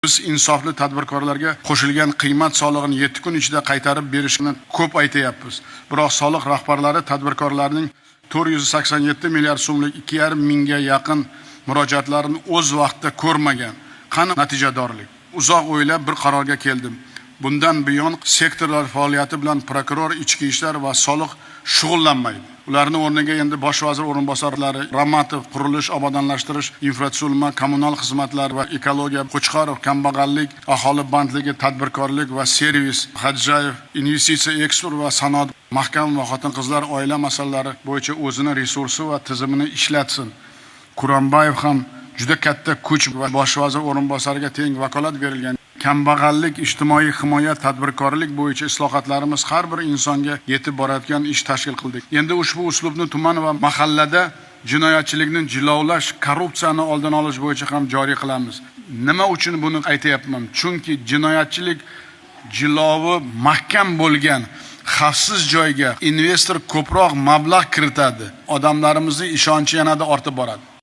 Biz insofli tadbirkorlarga qo'shilgan qiymat solig'ini 7 kun ichida qaytarib berishni ko'p aytayapmiz. Biroq soliq rahbarlari tadbirkorlarning 487 milliard so'mlik 2,5 mingga yaqin murojaatlarini o'z vaqtida ko'rmagan. Qani natijadorlik? Uzoq o'ylab bir qarorga keldim. Bundan buyon sektorlar faoliyati bilan prokuror, ichki ishlar va soliq shug'ullanmaydi. Ularning o'rniga endi bosh vazir o'rinbosarlari Ramatov, qurilish, obodonlashtirish, infratuzilma, kommunal xizmatlar va ekologiya, Qo'chqorov, kambag'allik, aholi bandligi, tadbirkorlik va servis, Xadjayev, investitsiya, eksport va sanoat, mahkam va xotin-qizlar oila masalalari bo'yicha o'zini resursi va tizimini ishlatsin. Kurambayev ham juda katta kuch va bosh vazir o'rinbosariga teng vakolat berilgan. Kambag'allik, ijtimoiy himoya, tadbirkorlik bo'yicha islohotlarimiz har bir insonga yetib borayotgan ish tashkil qildik. Endi ushbu uslubni tuman va mahallada jinoyatchilikni jilovlash, korrupsiyani oldini olish bo'yicha ham joriy qilamiz. Nima uchun buni aytayapman? Chunki jinoyatchilik jilovi mahkam bo'lgan xavfsiz joyga investor ko'proq mablag' kiritadi. Odamlarimizning ishonchi yanada ortib boradi.